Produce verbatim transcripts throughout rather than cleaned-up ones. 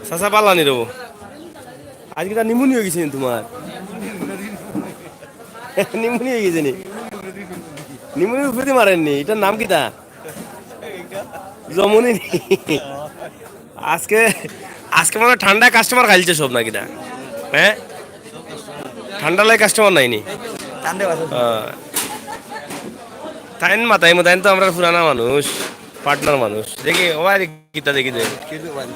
চাচা পাল্লা নি রবো। আজকে তার নিমুনি হয়ে গেছে নি তোমার? নিমুনি হয়ে গেছে নি? নিমুনির উপরে মারেননি, এটার নাম কিতা? জমুনি নি? আজকে, আজকে মানে ঠান্ডায় কাস্টমার খাইলছে সব নাকি না? হ্যাঁ, ঠান্ডা লাগে কাস্টমার নাইনি। ঠান্ডা বাসে। হ্যাঁ। তাইন মাতাই মাতাইন তো আমরা পুরানা মানুষ, পার্টনার মানুষ। দেখি, ও ভাই, কিতা দেখি দে। কিন্তু ভাই।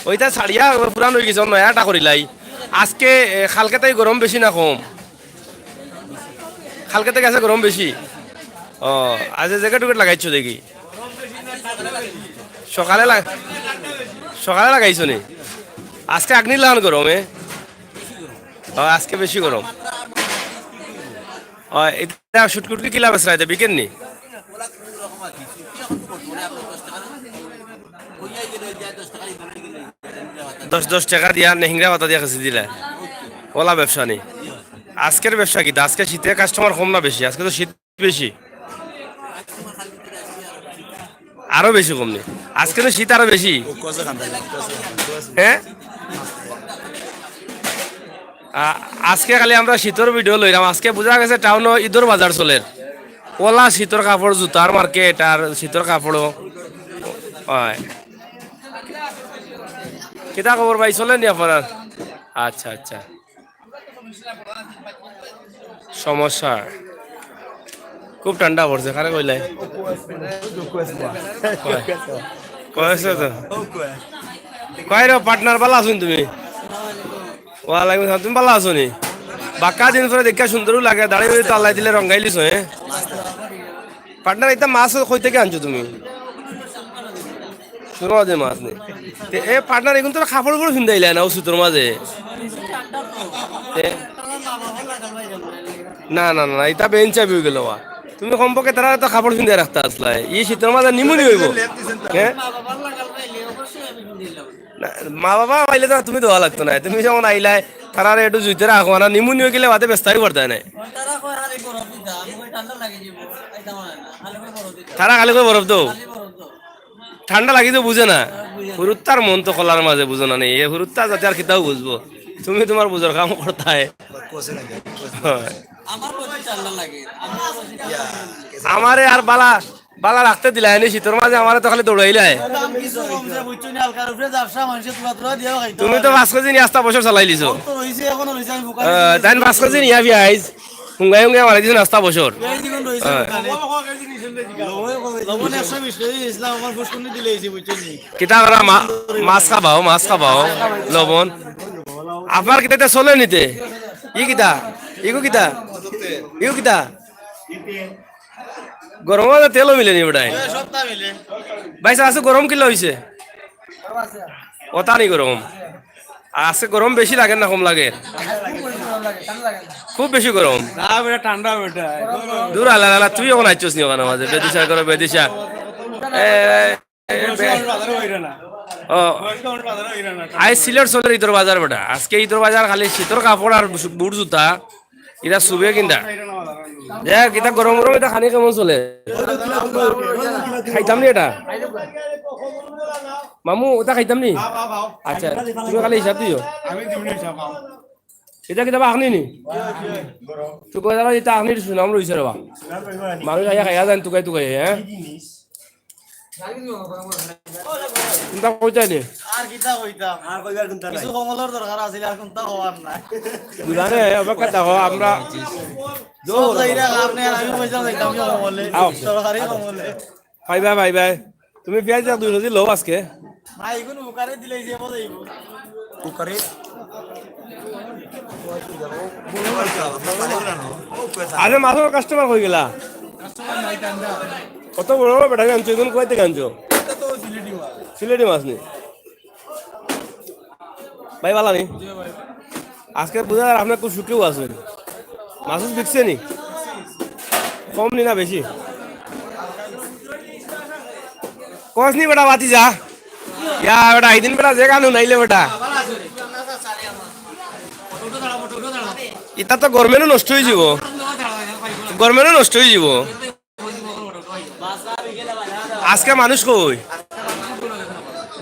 ওইটা ছাড়িয়া ও পুরান হয়ে গেছে, নয়া এটা করিলাই। আজকে, এ, কালকে তাই গরম বেশি না কম? কালকে থেকে আছে গরম বেশি। ও, আজ জ্যাকেট উকেট লাগাইছো দেখি। সকালে লাগ-, সকালে লাগাইছো নি? আজকে আগনি লাগান গরম, এ? ও, আজকে বেশি গরম। ও, এটা শুটকুটকি কিলা বেচরা, এটা বিকেন নি? দশ, দশ টাকা দিয়া, নেহিংরা পাতা দিয়া খেছি দিলা। ওলা ব্যবসা নি। আজকের ব্যবসা কিতা? আজকে শীতে কাস্টমার কম না বেশি? আজকে তো শীত বেশি। আরো বেশি কম নি? আজকে তো শীত আরো বেশি। হ্যাঁ? আ-, আজকে খালি আমরা শীতর ভিডিও লইলাম। আজকে বুঝা গেছে টাউনো ঈদর বাজার চলের। ওলা শীতর কাপড়, জুতার মার্কেট আর শীতর কাপড়ও। হয়। কিতা খবর ভাই, চলের নি আপনার? আচ্ছা, আচ্ছা। সমস্যা। খুব ঠান্ডা পড়ছে, কারে কইলাই? কয়। কয়েছে তো। কয় রে পার্টনার, ভালা আছইন তুমি? ওয়ালাইকুম আসসালাম, তুমি ভালা আছো নি? বাক্কা দিন পরে দেখা সুন্দরও লাগে, দাড়ি উড়ি তো আল্লাহ দিলে রঙ্গাইলিছো, হ্যাঁ? পার্টনার, এটা মাছ কই থেকে আনছো তুমি? সুরমা মাছ নি। তে, এ পার্টনার, এগুন তো কাপড় উপরে ফিন্দাইলা না, ও সুতোর মাঝে। তে, না, না, না, এটা বেঞ্চা বিউ গেল ওয়া। তুমি কমপক্ষে তারা তো কাপড় ফিন্দে রাখতা আসলাই। ই শীতর মাঝে নিমুনি হইব। হ্যাঁ? না, মা বাবা পাইলে তো তুমি দেওয়া লাগতো না। তুমি যখন আইলাই, তারা একটু জুইতে রাখো না, নিমুনি হয়ে গেলে বাদে ব্যস্তাই করতে নাই। তারা খালি করে বরফ দাও। ঠান্ডা লাগি তো বুঝে না। হুরুত্তার মন তো খোলার মাঝে বুঝো না নি। এ হুরুত্তা যাতে আর কিতাও বুঝবো। তুমি তোমার বুঝার কাম করতায়। হয়। আমারে আর বালা, বালা রাখতে দিলায় নি শীতর মাঝে, আমারে তো খালি দৌড়াইলায়। দাম কিছু কমছে, বুঝছো নি? হালকার উপরে ব্যবসা, মানুষে তুলা তুলা দিয়া খাইতো তুমি তো পারে। পাঁচ কেজি নি আস্তা বছর চালাই লিছো। কম তো রইছে, এখনো রইছে, আমি বুকা আহ, দিছি। তাই পাঁচ কেজি নিয়া পিয়াইজ। হুঙ্গাই হুঙ্গাই মারি দিছো আস্তা বছর। পিয়াইজ দিগুন রইছে হ্যাঁ। বুকা। লবণ একশো বিশ কেজি দিছিলাম, আমার ফুসকুনি দিলে এসে, বুঝছো নি? কিতা করা মা-, মাছ খাবাও, মাছ খাবাও, লবণ। আপনার কিতা এটা চলে নিতে? ই কিতা? ইগু কিতা? ইগু কিতা? গরম হলে তেলও মিলে নি বেটায়। ভাই সাহেব, আছে গরম কিলা হইছে? ওটা নি গরম। আর আজকে গরম বেশি লাগে না কম লাগে? খুব বেশি গরম। না বেটা, ঠান্ডা বেটা। দূর আলা আলা, তুই এখন আইছস নি ওখানে মাঝে? বেদিশা করো, বেদিশা। এ, এ, বে- বাজারে হইরে না। ও। বাজারে হইরে না। আই সিলেট চলের ঈদর বাজার বেটা। আজকে ঈদর বাজার খালি শীতর কাপড় আর বুট জুতা। ইরা সুবে কিনতা। দেখ, ইতা গরম গরম ইতা খানি কেমন চলে? খাইতাম নি এটা? মামু, ওটা খাইতাম নি? আচ্ছা, তুমি খালি হিসাব দিও। আমি দিমু না হিসাব। এটা কিতাবা আখনি নি? তুই কই যাবা, এটা আখনির সুনাম রইছে রে বা। মানুষ আইয়া খাইয়া যান তুকাই তুকাই, হ্যাঁ? চিন্তা কইতাই নি? আর কিতা কইতাম? আর কইবার কুনটা নাই। কিছু কমলর দরকার আছিল, আর কুনটা হওয়ার নাই। বুঝানে, অপেক্ষা দেখো, আমরা সব যাইরা আপনি আর আমি পয়সা যাইতাম কি কমলে? আও। সরকারি কমলে। ভাই, ভাই, ভাই, ভাই। তুমি পিয়াইজ এক দুই কেজি লও আজকে। ভাই, এগুন উকারে দিলে যে মজা অইবো। উকারে? আরে, মাছর কাস্টমার কই গেলা? কত বড় বড় বেটা আনছো, এগুন কই থেকে আনছো? সিলেটি মাছ নি? ভাই, ভালা নি? আজকে বুঝা যায় আপনার খুব সুখেও আছেন। মাছ বিকছে নি? কম নি না বেশি? কস নি বেটা, বাতি যা। ইয়া বেটা, এই দিন বেটা যে গান হুনাইলে বেটা। ইতা তো গরমেন্টও নষ্ট হয়ে যাব। গরমেন্টও নষ্ট হয়ে যাব। আজকে মানুষ কই?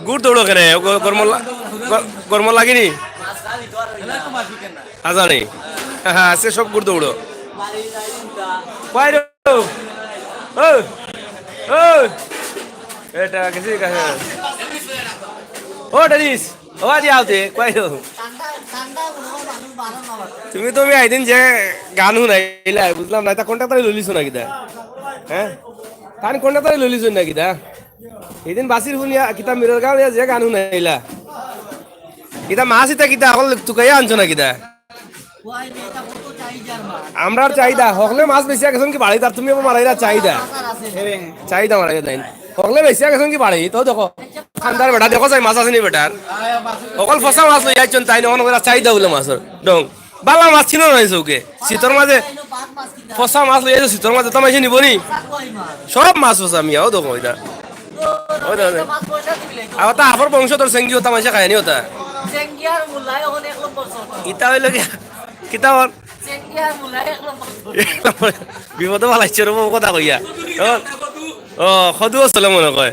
গুড় দৌড়ো কেনে? গ-, গরম লা-, গ-, গরম লাগেনি? আজানি। আজকে সব গুড় দৌড়ো। কই রে? ও, ও, এটা গেছি কাছে। ও, ডেনিস, ও, আজি আওতে, কই রে? তুমি তো আমি আইদিন যে গান হুনাইলা, বুঝলাম না, এটা কোনটা তাই ললিছো না কিতা? হ্যাঁ? তার কোনটা তাই ললিছো না কিতা? এদিন বাসির হুনিয়া কিতা মিরর গাঁও যে গান হুনাইলা। কিতা মাছ ইতা কিতা অকল তুকাইয়া আনছো না কিতা? আমরার চাহিদা, হকলে মাছ বেশি গেছইন কি বাড়ি, তার তুমি আবার মারাইরা চাহিদা। চাহিদা মারাইয়া দেন। হকলে বেশি গেছইন কি বাড়ি, তো দেখো। খান্দার বেটা, দেখো চাই মাছ আছেনি বেটার। হকল ফসা মাছ লই আইছইন, তাই না, অনেক চাহিদা বলে মাছর। ডং। বালা মাছ চিনো নাই চৌকে। শীতর মাঝে ফসা মাছ লই আইছো, শীতর মাঝে তো মাইছে নিবনি। সব মাছ ফসা মিয়া, ও দেখো এটা। ওই দেখো, ওই দেখো। আর ওটা হাফর বংশধর সেঙ্গি ওটা মাইছে খায়নি ওটা। ইতা হইল কি? কিতা ওর? বিপদে ফালাইছে রে বাবু, কথা কইয়া। ও, ও, খদু আসলে মনে কয়।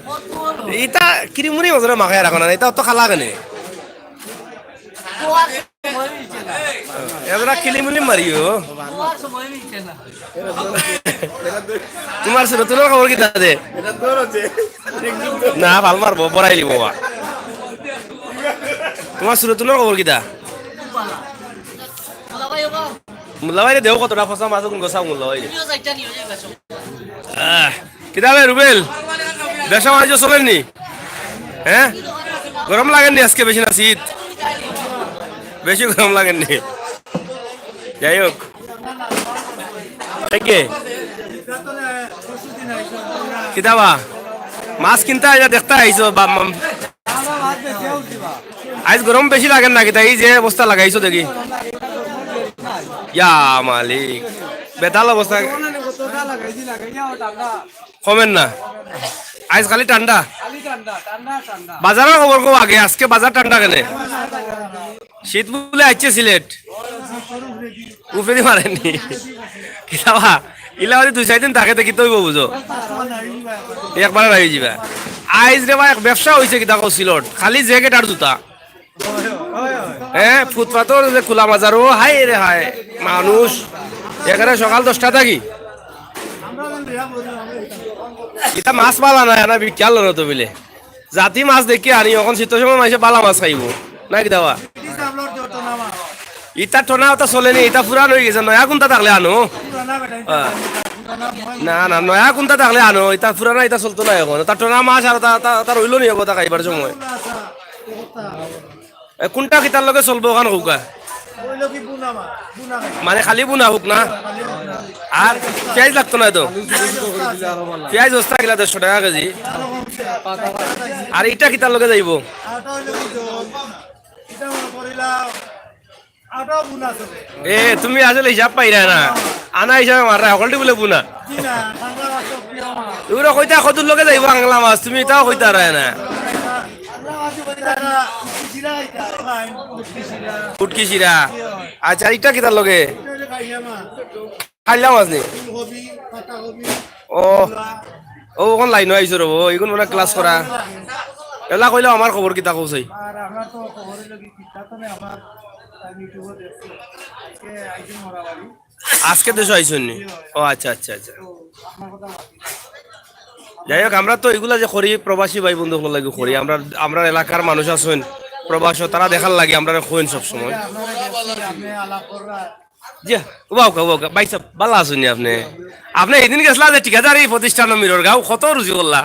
ইতা কিরিমুরি মজরে মাখায় রাখো না, ইতা তো খালা কেনে? এজরা কিলিমুলি মারিও। তোমার সুরতুলর খবর কিতা দে? না, ভাল মারবো, বড়াইলি বাবা। তোমার সুরতুলর খবর কিতা? মুল্লা ভাইরে দেও কতটা ফসা মাছ কোন গোসা মুল্লা ভাইরে। আহ, কিতা বে রুবেল? ব্যবসা বাণিজ্য চলের নি? হ্যাঁ? গরম লাগের নি আজকে বেশি না শীত? বেশি গরম লাগের নি? যাই হোক। কে? কিতা বা? মাছ কিনতা আইছো, দেখতা আইছো বা, মা-, আইজ গরম বেশি লাগের না কিতা? এই যে অবস্থা লাগাইছো দেখি। ইয়া মালিক, বেতাল অবস্থা। কমের না। আইজ খালি ঠান্ডা। বাজারর খবর কও আগে, আজকে বাজার ঠান্ডা কেনে? শীত বুলে আইছে সিলেট। উপরেদি মারেনি। কিতা বা? ইলা যদি দুই চাইর দিন থাকে, তে কিতা অইবো বুঝো? একবারে রাহি যিবা। আইজ রে বা এক ব্যবসা অইছে কিতা কও সিলট? খালি জ্যাকেট আর জুতা। হ্যাঁ, ফুটপাতর যে খোলা বাজার, ও হায় রে হায়, মানুষ এখানে সকাল দশটা থাকি। ইতা মাছ বালা না, না বিকাল না তো বিলে। জাতি মাছ দেখি আনি, অখন শীতর সময় মাইনষে বালা মাছ খাইবো। না কিতা বা? ইতা টনা ওটা চলেনি, ইতা পুরান অইগেছে, নয়া কুন্তা থাকলে আনো। হ্যাঁ। না, না, নয়া কুন্তা থাকলে আনো, ইতা পুরানা, ইতা চলতো না অখন। ইতা টনা মাছ আর তা, তা, তা রইলো নি অবতা খাইবার সময়। এ, কুনটা কিতার লগে চলবো অখান কউক্কা? মানে খালি বুনা অউক না? আর পিয়াইজ লাগতো না তো? পিয়াইজ বস্তা গিলা দেড়শো টেকা কেজি। আর ইটা কিতার লগে যাইবো? এ, তুমি আসলে হিসাব পাইরায় না। আনা হিসাবে মাররায়, হকলটি বুলে বুনা। ইগুরে কইতা কদুর লগে যাইবো আংলা মাছ, তুমি ইতাও কইতারায় না। উটকি শিরা। আচ্ছা, ইটা কিতার লগে? খাইলা মাছ নি? ও, ও, অখন লাইনো আইছো রে, ও, ইগুন মানে ক্লাস করা। এলা কইলাও আমার খবর কিতা কও চাই? আজকে দেশো আইছইন নি? ও আচ্ছা, আচ্ছা, আচ্ছা। যাই হোক, আমরা তো ইগুলা যে করি, প্রবাসী ভাই বন্ধু অকলর লাগি করি। আমরা, আমরার এলাকার মানুষ আছইন প্রবাসো, তারা দেখার লাগি আমরারে কইন সব সময়। জি, উবা উকা, উবা উকা। ভাই সাব, ভালা আছইন নি আপনে? আপনে হিদিন গেছলা যে ঠিকাদারি প্রতিষ্ঠান মিরর গাঁও, কত রুজি করলা?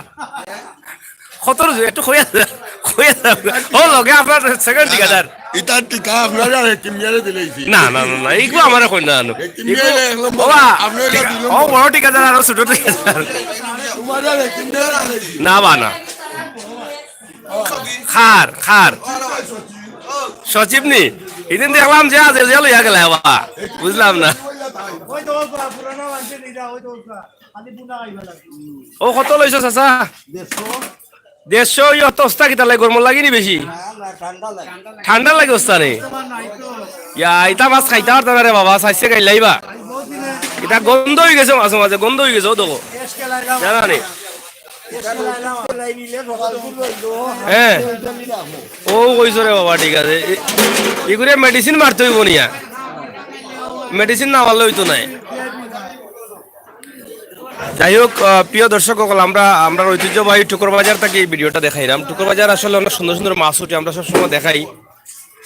কত রুজি? একটু কইয়া দে, কইয়া দে। ও, লগে আপনার second ঠিকাদার। ইতার ঠিকা আপনারা হেকিম মিয়ারে দিলাইছি। না, না, না, না, ইগু আমারে কইন না, আনো। হেকিম মিয়ারে এক নম্বর, বাবা, আপনি এটা দুই নম্বর। ও বড় ঠিকাদার আর ছোট ঠিকাদার। তোমার হেকিম মিয়ারে দিলাইছি। না বা না। খার, খার। সচিব নি? হিদিন দেখলাম যে আজ এজিয়া লইয়া গেলা বাবা। বুঝলাম না। ও কত লইছো চাচা? দেড়শো। ইয়ো তো অবস্থা কিতা লাগে? গরম লাগেনি বেশি? ঠান্ডা লাগে অবস্থা নি? ইয়া, ইতা মাছ খাইতা পারতা না রে বাবা, চাইছে গাইলাইবা। ইতা গন্ধ অইগেছে মাঝে মাঝে, গন্ধ অইগেছে, ও দেখো। জানা নি? হ্যাঁ। ও কইছো রে বাবা, ঠিক আছে। এ-, ইগুরে মেডিসিন মারতে অইবো নিয়া, মেডিসিন না মারলে অইতো নায়। যাই হোক, আহ, প্রিয় দর্শক অকল, আমরা, আমরার ঐতিহ্যবাহী টুকর বাজার থাকি এই ভিডিওটা দেখাইরাম। টুকর বাজার আসলে অনেক সুন্দর সুন্দর মাছ উঠে, আমরা সবসময় দেখাই।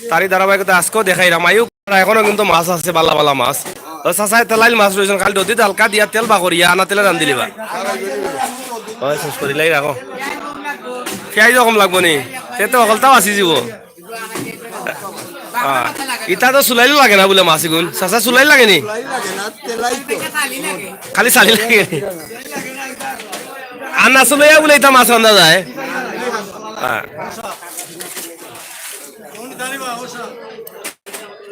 তারই ধারাবাহিকতা আজকেও দেখাইরাম। আইউক, এখনো কিন্তু মাছ আছে, বালা বালা মাছ। তো চাচায় তেলাইল মাছ লইছইন, খালি নদীত হালকা দিয়া তেল বা করিয়া আনা তেলে রান্ধিলিবা। হয়, শেষ করিলাই রাখো। পিয়াইজ কম লাগবো নি? তে তো হকলতাও আসি যাব। হ্যাঁ, ইতা তো চুলাইলো লাগে না বুলে মাছ ইগুন। চাচা, চুলাইল লাগে নি? চুলাইল লাগে না, তেলাই তো। খালি চালি লাগে নি? আর না চুলাইয়া বুলে ইতা মাছ রান্ধা যায়? হ্যাঁ।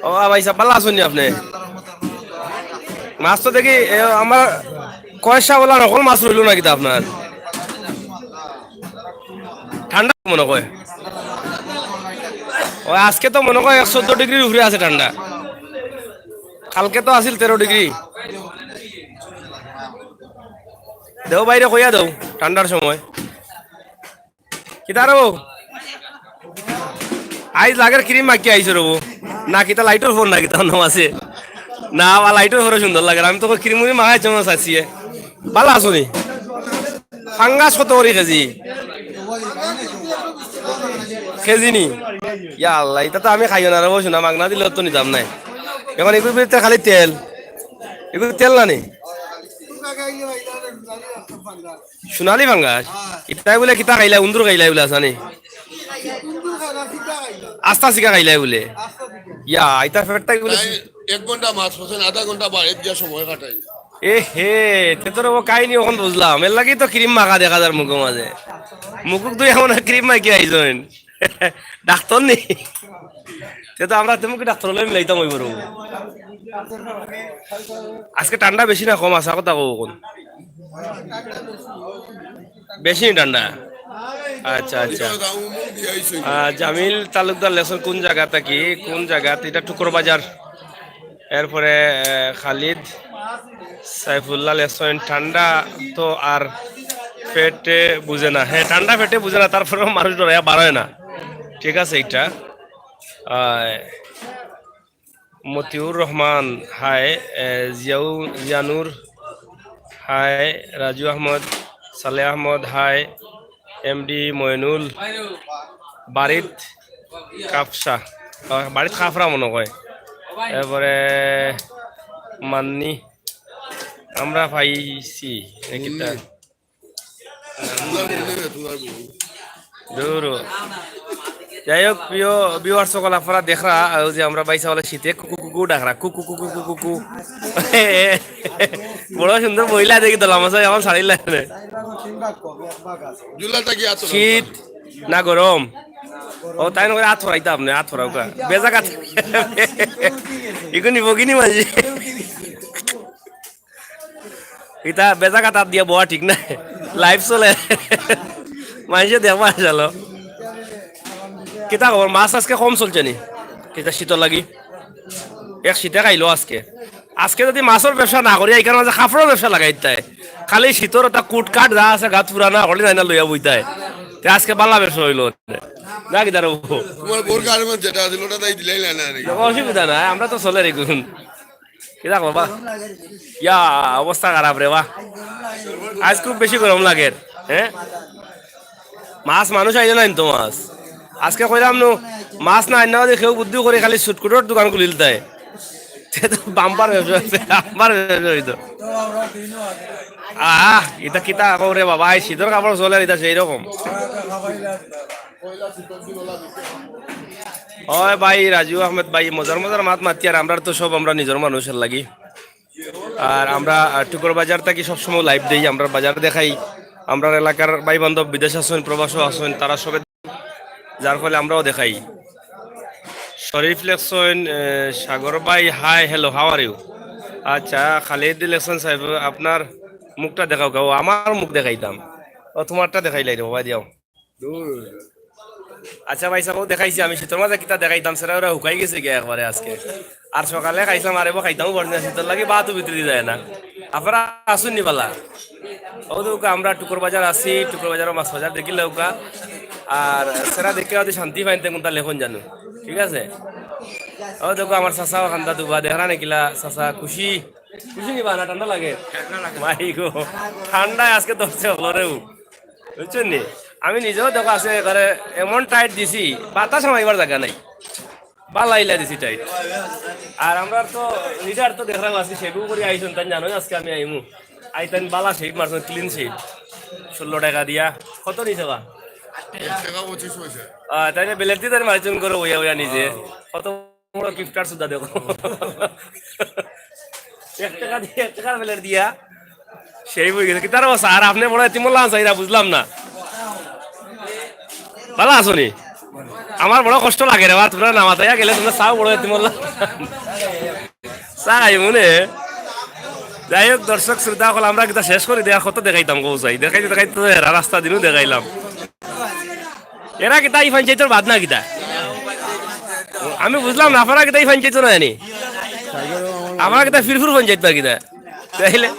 ও ভাই সাহেব, ভালা আছইন নি আপনে? মাছ তো দেখি, এ, আমার কয়সা ওলা রকম মাছ রইলো না কিতা আপনার? ঠান্ডা মনে কয়। ও, আজকে তো মনে কয় এক চৌদ্দ ডিগ্রির উপরে আছে ঠান্ডা। কালকে তো আছিল তেরো ডিগ্রি। দেও বাইরে কইয়া দেও ঠান্ডার সময়। কিতা রো? আইজ লাগের ক্রিম মাখিয়া আইছো রবো। না কিতা লাইটর ফোন না কিতা নাম আছে? না, বা লাইটর ফোন সুন্দর লাগে। আমি তো ক্রিম উরিম মাখাই চমচ আছি। ভালা আছো নি? ফাঙ্গাস কত করি কেজি? কেজি নি? ইয়া আল্লাহ, ইতা তো আমি খাইও না রে বউ, না মাগনা দিলে তো নিতাম নায়। এখন এগুর ভিতরে খালি তেল, এগুর তেল না নি? সোনালি ফাঙ্গাস? ইতায় বুলে কিতা খাইলা, উন্দুর খাইলা বুলে আসানি? আস্তা শিকা খাইলা বুলে? ইয়া, ইতার পেটটাই বুলে। এক ঘন্টা মাছ পড়ছেন, আধা ঘন্টা বাড়িত গিয়া সময় কাটাই। এ হে, তে তোর ও কাহিনী অখন বুঝলাম। এর লাগি তো ক্রিম মাখা দেখা যার মুখো মাঝে। মুখুক দুই এমন ক্রিম মাখিয়া আইছইন। ডাক্তর নি? তে তো আমরা তেমন কি ডাক্তর লই মিলাইতাম ওই বড়। আজকে ঠান্ডা বেশি না কম আছে, কথা কও অখন? বেশি ঠান্ডা। আচ্ছা, আচ্ছা। আহ, জামিল তালুকদার লেখছইন কোন জাগা থাকি, কোন জাগা? ইটা টুকর বাজার। এরপরে, আহ, খালিদ সাইফুল্লাহ লেখছইন, ঠান্ডা তো আর পেটে বুঝে না। হ্যাঁ, ঠান্ডা পেটে বুঝে না, তারপরেও মানুষ ডরাইয়া বারয় না। ঠিক আছে, এটা। আহ, মতিউর রহমান, হাই। এ, জিয়াউ-, জিয়ানুর, হাই। রাজু আহমদ, সালেহ আহমদ, হাই। এমডি ময়নুল, বারিদ কাফসা, আহ, বারিদ কাফরা মনে হয়। এরপরে মান্নি, আমরা পাইছি, এ কিতা? দূর। যাই হোক, প্রিয় ভিউয়ার্স সকল, আপনারা দেখরা, ওই যে আমরা বাইসা বলে শীতে কুকু কুকু ডাকরা, কুকু কুকু কুকু কুকু। বড় সুন্দর মহিলা দেখি তো লামাসা এখন শাড়ি লাগে। শীত না গরম? ও, তাই না করে আত ফরাইতা আপনে, আত ফরাউকা। বেজা কাত। ইকু নিব কি নি মাঝে? ইতা বেজা কাতার দিয়া বওয়া ঠিক না। লাইভ চলে। মাইনষে দেখবা চলো। কিতা খবর? মাছ আজকে কম চলছে নি? কিতা শীতর লাগি? এক শীতে খাইলো আজকে। আজকে যদি মাছর ব্যবসা না করি, এখানে মাঝে কাপড়র ব্যবসা লাগাইতায়। খালি শীতর ওটা কুট কাট যা আছে, গাত পুরানা, হলি যাই না লইয়া বইতায়। তে আজকে বালা ব্যবসা হইলো। না কিতা রে? তোমার বোর গার্মেন্টস যেটা আছিল, ওটা তাই দিলাই না, না রে। অসুবিধা নাই, আমরা তো চলে রেগুন। কিতা বাবা? ইয়া, অবস্থা খারাপ রে বা। আজ খুব বেশি গরম লাগের, হ্যাঁ? মাছ মানুষ আইলে না তো মাছ। আজকে কইলাম নু, মাছ না আইনা বাদে কেউ বুদ্ধি করে খালি ছুটকুটর দোকান খুলিলতায়। তে তো বাম্পার ব্যবসা হইছে, বাম্পার ব্যবসা হইতো। আহ, ইতা কিতা কও রে বাবা, এই শীতর কাপড় চলে, ইতা সেই রকম। ওই ভাই রাজু আহমেদ ভাই, মজার মজার মাত মাতি, আর আমরা তো সব আমরা নিজর মানুষর লাগি। আর আমরা, আহ, টুকর বাজার থাকি সবসময় লাইভ দেই, আমরা বাজার দেখাই, আমরার এলাকার ভাই বান্ধব বিদেশ আছইন, প্রবাসও আছইন, তারা সবে, যার ফলে আমরাও দেখাই। শরীফ লেখছইন, আহ, সাগর ভাই, hi, hello, how are you? আচ্ছা, খালিদ লেখছইন সাহেব, আপনার মুখটা দেখাও, ও আমার মুখ দেখাইতাম, ও তোমারটা দেখাইলাই রে বাবা, দিয়াও। আচ্ছা ভাই সাহেব, ও দেখাইছি আমি, শীতর মাঝে কিতা দেখাইতাম, সেটা ওরা হুকাই গেছে গিয়া একবারে আজকে। আর সকালে খাইছিলাম, আর এবার খাইতামও পারছি না, শীতর লাগি ভাতও ভিতরে যায় না। আপনারা আছইন নি বালা? অউ দেখউক্কা, আমরা টুকুর বাজার আছি, টুকুর বাজারর মাছ বাজার দেখিলাউক্কা। আর সেরা দেখিয়া যদি শান্তি পাইন, তে কুনটা লেখইন জানু, ঠিক আছে? অউ দেখউক্কা, আমার চাচাও কান্দা দুবা, দেখরা নি কিলা চাচা খুশি, খুশি নি বা না ঠান্ডা লাগে? মাই গো, ঠান্ডায় আজকে ধরছে হকলরেউ, বুঝছইন নি? আমি নিজেও দেখো আছে এবারে এমন টাইট দিছি, বাতাস হামাইবার জাগা নাই। বালা ইলা দিছি টাইট। আর আমরার তো লিডার তো দেখরাম আজকে সেবু করি আইছইন, তাইন জানইন আজকে আমি আইমু। আই তাইন বালা শেভ মারছইন, ক্লিন শেভ। ষোলো টেকা দিয়া। কত নিছে বা? এক টেকা পঁচিশ পয়সা। আহ, তাইলে বেলেট দি তাইন মারছইন করো ওইয়া ওইয়া নিজে। কত বড় গিফটার সুদা দেখো। এক টেকা দিয়া, এক টেকার বেলেট দিয়া। শেভ অইগেছে। কিতার অবস্থা? আর আপনে বড় এতিমর লাখান চাইরা, বুঝলাম না। বালা আছো নি? আমার বড় কষ্ট লাগে রে বা, তুমরা না মাতাইয়া গেলে তুমরা চাও বড় এতিমর লাখান। চাই মনে। যাই হোক, দর্শক শ্রোতা অকল, আমরা কিতা শেষ করি দেয়া, কত দেখাইতাম কও চাই। দেখাইতে দেখাইতে তো এরা রাস্তা দিনও দেখাইলাম। এরা কিতা ই পঞ্চায়েতর বাদ না কিতা? আমি বুঝলাম না, আপনারা কিতা ই পঞ্চায়েত না জানি? আপনারা কিতা ফিরফুর পঞ্চায়েত না কিতা? তাইলে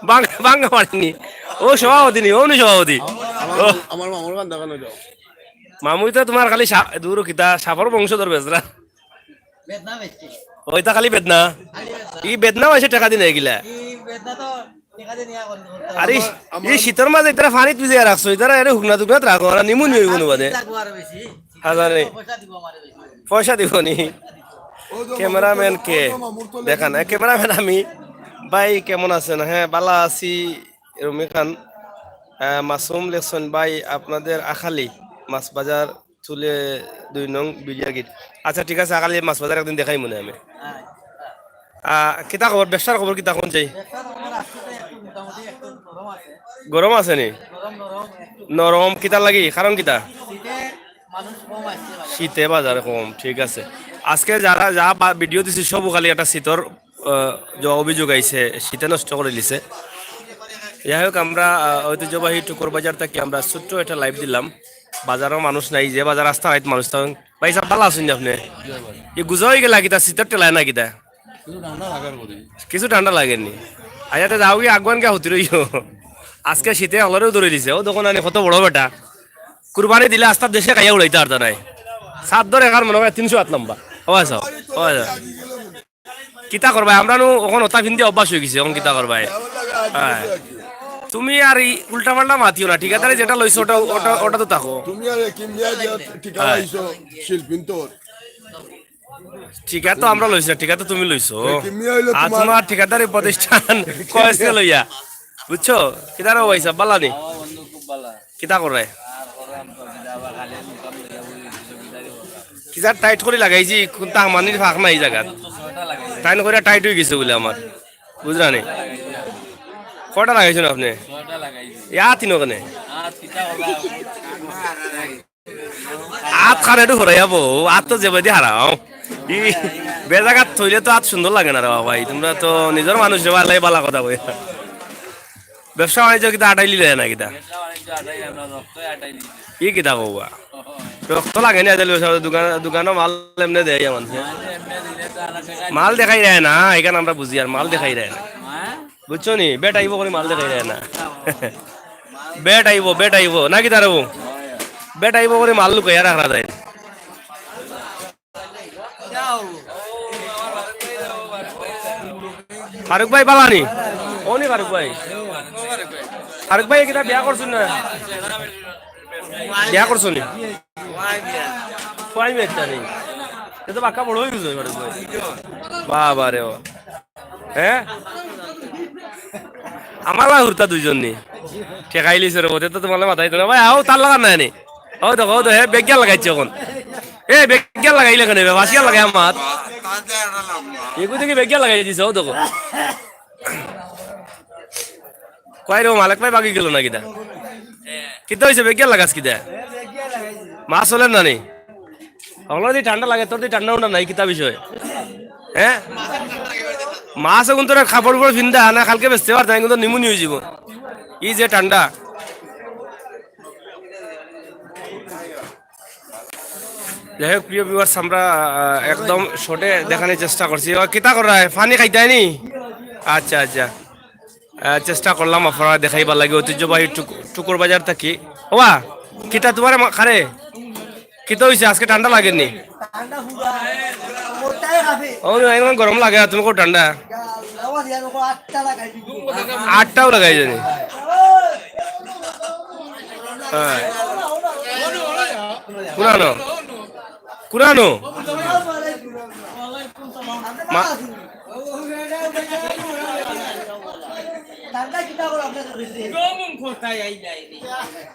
বাং-, বাঙ্গা পারেনি। ও সভাপতি নি, ও নি সভাপতি। আমার, ও। আমার মামুর গান দেখানো যাও। মামুই তো তোমার খালি সা-, দূর কিতা, সাপর বংশধর বেচরা। বেদনা বেচছে। ওইটা খালি বেদনা। খালি বেদনা। ই বেদনা অইছে টেকা দিনে এগিলা। ই বেদনা তো টেকা দিয়ে নিয়ে এখন করতে হবে। আরে, আমার, আমার ই শীতর মাঝে ইতারা পানিত ভিজাইয়া রাখছো, ইতারা এরে হুকনা তুকনাত রাখো, আর নিমু নিও কোনো বাদে। লাগবো আরো বেশি। হাজারে। পয়সা দিব আমারে বেশি। পয়সা দিব নি? ও তো ক্যামেরাম্যান মামুর তো, কে? ও তো মামুর তো দেখান, লেগে এ, ক্যামেরাম্যান আমি। ভাই, কেমন আছেন? হ্যাঁ, বালা আছি, রুমি খান। আহ, মাসুম লেখছেন, ভাই, আপনাদের আখালি মাছ বাজার তুলে দুই নং বিরিয়ার গেট। আচ্ছা, ঠিক আছে, আখালি মাছ বাজার একদিন দেখাই মনে আমি। আহ, কিতা খবর, ব্যবসার খবর কিতা কোন চাই? ব্যবসার খবর আজকে তো একটু মোটামুটি একটু নরম আছে। গরম আছে নি? গরম নরম একটু। নরম কিতা লাগি? কারণ কিতা? শীতে মানুষ কম আসছে বাজারে। শীতে বাজারে কম, ঠিক আছে। আজকে যারা যা বা-, ভিডিও দিছি সব খালি একটা শীতর, আহ, যে অভিযোগ আইছে, শীতে নষ্ট করে দিছে। যাই হোক, আমরা, আহ, ঐতিহ্যবাহী টুকুর বাজার থেকে আমরা ছোট্ট একটা লাইভ দিলাম। বাজারও মানুষ নাই, যে বাজার আস্তা রাইত মানুষ তখন। ভাই সাহেব, ভালা আছইন নি আপনে? জি ভাই। ই গুজা অইগেলা কিতা, শীতর ঠেলায় না কিতা? কিছু ঠান্ডা লাগার করি। কিছু ঠান্ডা লাগের নি? আচ্ছা, তে যাওগি আগুয়ান গিয়া হতি রইও। আজকে শীতে হকলরেউ ধরি দিছে। ও দেখো না নি কত বড় বেটা। কুরবানি দিলে আস্তা দেশে খাইয়া উড়াইতা পারতা নায়। চাদ্দর একার মনে অয় তিনশো আত লম্বা। ও আচ্ছা, ও আচ্ছা। কিতা করবায়? আমরা নু অখন অতা ফিন্দি অভ্যাস অইগেছে, অখন কিতা করবায়? হ্যাঁ। তুমি আর ই উল্টা পাল্টা মাতিও না, ঠিকাদারে যেটা লইছো ওটা, ওটা, ওটা তো থাকো। তুমি আর কিমিয়া দিয়া ঠিকা হ্যাঁ। লইছো, শিল্পিন তোর। ঠিকা তো আমরা লইছি না, ঠিকা তো তুমি লইছো। কিমিয়া হইলো আর তোমার তোমার ঠিকাদারি প্রতিষ্ঠান কয়েসকে লইয়া, বুঝছো? কিতা রে ভাই সাহেব, বালা নি? আমার বন্ধু খুব বালা। কিতা করে? আর করে আমি তো কিতা আবার খালি মুকাম লইয়া বই রইছি, চৌকিদারি করে। কিতা টাইট করি লাগাইছি, কুনতা হামানির ফাঁক নাই জাগাত। তো ছয়টা লাগাইছি। টাইট করি টাইট অইগেছে বুলে আমার, বুঝরা নি? ছয়টা লাগাইছি। কয়টা লাগাইছইন আপনে? ছয়টা লাগাইছি। ইয়া তিনো কেনে? আর কিতা বলা? আত খান একটু হরাইয়া বও, আত তো যেবাদি হারাও। ই বেজাগাত থইলে তো আত সুন্দর লাগে না রে বাবা, ই তোমরা তো নিজর মানুষ রে, আল্লায় বালা কথা কই। ব্যবসা বাণিজ্য কিতা আটাইলিলে না কিতা? ব্যবসা বাণিজ্য আটাই আমরা রক্তই আটাই দিছি। ই কিতা কওবা? রক্ত লাগে না, তাইলে ব্যবসা, দোকান, দোকানো মাল এমনে দেয় মানুষে। মাল এমনে দিলে তো আর টেকা মাল দেখাই দেয় না, এখানে আমরা বুঝি আর মাল দেখাই দেয় না। হ্যাঁ? বুঝছো নি? বেটাইবো করি মাল দেখাই দেয় না। বেটাইবো, বেটাইবো। না কিতা রে? বেটাইবো করি মাল লুকাইয়া রাখা যায়। ফারুক ভাই বালা নি? ও নি ফারুক ভাই? ফারুক ভাই কিতা বিয়া করছইন না? বিয়া করছো নি? কয় বিয়া একটা নি? এ তো বাক্কা বড় অইগেছে ফারুক ভাই। বাবা রে বাবা। হ্যাঁ? আমার লা হুরুতা দুইজন নি। ঠেকাইলিছে রে, ওতে তো তোমার মাথায় তো না। ভাই, আও, তার লাগা নাই নি। ও দেখো, ও দেখো, হে, বেগিয়া লাগাইছে অখন। এ, বেগিয়া লাগাইলে কেনে বে? বাসিয়া লাগাই আমার। এগু দেখি বেগিয়া লাগাই দিছে, ও দেখো। কই রে, মালিক ভাই বাগি গেল না কিতা? কিতা অইছে, বেগিয়া লাগাস কিতা? মাছ চলের না নি? হকলর দি ঠান্ডা লাগে, তোর দি ঠান্ডা উন্ডা নাই, কিতা বিষয়? হ্যাঁ? মাছ অখন তোরা কাপড় উপর ফিন্দা, না কালকে বেচতে পারতে না, কিন্তু নিমুনি অইযিবো। ই যে ঠান্ডা। যাই হোক, প্রিয় viewers, আমরা, আহ, একদম short-এ দেখানির চেষ্টা করছি। ও, কিতা কররায়? পানি খাইতায় নি? আচ্ছা, আচ্ছা। আহ, চেষ্টা করলাম আপনারা দেখাইবার লাগি ঐতিহ্যবাহী টুক-, টুকুর বাজার থাকি। ওবা, কিতা তুমার মা-, খারে? কিতা অইছে? আজকে ঠান্ডা লাগেনি? ঠান্ডা পুরা, ওটাই খাবে। ও, না, এখন গরম লাগে, আর তুমি কও ঠান্ডা? আটটাও লাগাই যায়নি। হ্যাঁ। কুনানো? কুনানো? মা-,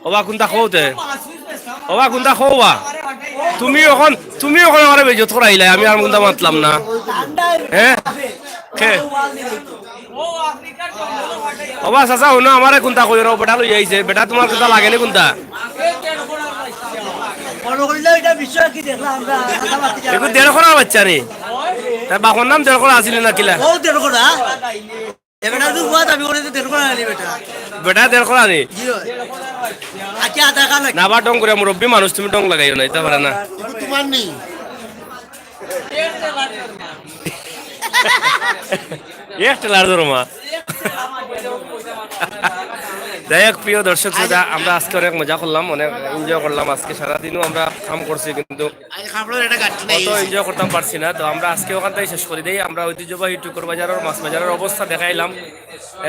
ওবা কুনতা কও তে? ওবা কুনতা কও বা? তুমি অখন, তুমি অখন আমারে বেইজ্জত করাইলায়, আমি আর কুনতা মাতলাম না। হ্যাঁ? খে? ওবা চাচা, হুনো, আমারে কুনতা কইও না, বেটা লইয়া আইছে, বেটা তুমার কুনতা লাগেনি কুনতা? এগু দেড় করার বাচ্চা নি? তার বাপর নাম দেড় করা আছিল না কিলা? এ বেটা তো বুয়া দাবি করে যে দেড় করা আনি বেটা। বেটা দেড় করা আনি? জি অয়। আচ্ছা, আধা কান না বা ঢং করে, মুরব্বি মানুষ, তুমি ঢং লাগাইও না, ইতা পারে না। এগু তুমার নি? এক টেলার ধরমা। যাই হোক, প্রিয় দর্শক শ্রোতা, আমরা আজকে অনেক মজা করলাম, অনেক এনজয় করলাম। আজকে সারাদিনও আমরা কাম করছি, কিন্তু অত এনজয় করতাম পারছি না। তো আমরা আজকে অখান থাকি শেষ করি দেই। আমরা ঐতিহ্যবাহী টুকুর বাজারর, মাছ বাজারর অবস্থা দেখাইলাম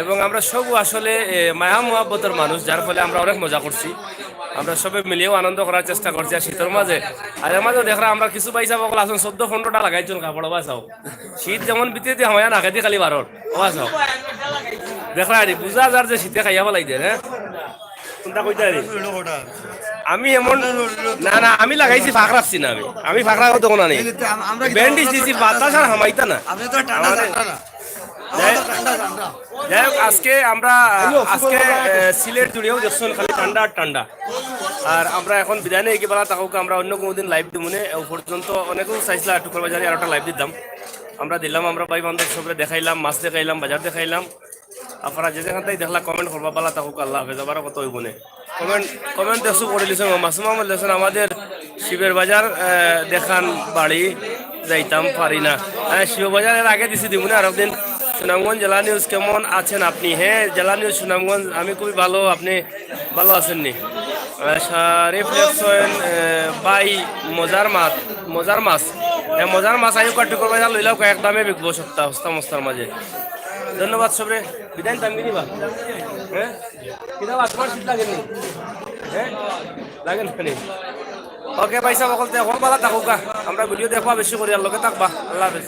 এবং আমরা সব আসলে, এ, মায়া মহব্বতর মানুষ, যার ফলে আমরা অনেক মজা করছি। আমরা সবে মিলিয়াও আনন্দ করার চেষ্টা করছি। আর শীতর মাঝে, আর এর মাঝে দেখরা আমরা কিছু ভাইসাব অকল আছইন, চৌদ্দ পনরোটা লাগাইছইন কাপড়, ওবা চাও। শীত যেমন ভিতরেদি হামাইয়া নাকেদি খালি বারর, ওবা চাও। দেখরা আরে, বুঝা যার যে শীতে খাইয়া ফালাই দের, হ্যাঁ? কুনতা কইতা আরে? আমি এমন, না, না, আমি লাগাইছি, ফাঁক রাখছি না আমি। আমি ফাঁক রাখা তো কোনো নেই। ব্যান্ডেজ দিছি, বাতাস আর হামাইতা না। যাই, যাই হোক, আজকে আমরা, আজকে, এ, সিলেট জুড়েও দেখছইন খালি ঠান্ডা আর ঠান্ডা। আর আমরা অখন বিদায় নেই, কি বালা থাকউক্কা, আমরা অন্য কুনুদিন live দিমুনে। এ পর্যন্ত অনেকেউ চাইছিলা টুকুর বাজারে আরোটা live দিতাম, আমরা দিলাম, আমরা ভাই বান্ধব সবরে দেখাইলাম, মাছ দেখাইলাম, বাজার দেখাইলাম। আপনারা যে যেখান থাকি দেখলা comment করবা, বালা থাকউক্কা, আল্লাহ হাফেজ, আবার কথা অইবো নে। Comment, comment দেখছো করিলিছইন, মাসুম আহমদ লেখছইন, আমাদের শিবের বাজার, আহ, দেখান বাড়ি যাইতাম পারি না। হ্যাঁ, শিবের বাজার এর আগে দিছি, দিমুনে আরক দিন। সুনামগঞ্জ জেলা নিউজ, কেমন আছেন আপনি? হ্যাঁ, জেলা নিউজ সুনামগঞ্জ, আমি খুবই ভালো, আপনি ভালো আছেন নি? আহ, শরীফ লেখছইন, আহ, ভাই মজার মাছ, মজার মাছ। হ্যাঁ, মজার মাছ আইউক্কা টুকুর বাজার লইলাউক্কা, এক দামে বিকবো সস্তা, সস্তা মস্তার মাঝে। ধন্যবাদ সবরে, বিদায় নিতাম কি দিবা? হ্যাঁ? কিতা বা, তুমার শীত লাগেনি? হ্যাঁ? লাগে না নি? OK ভাইসাব, অকলতে অখন বালা থাকউক্কা। আমরা ভিডিও দেখবা বেশি করি, আর লগে থাকবা। আল্লাহ হাফেজ।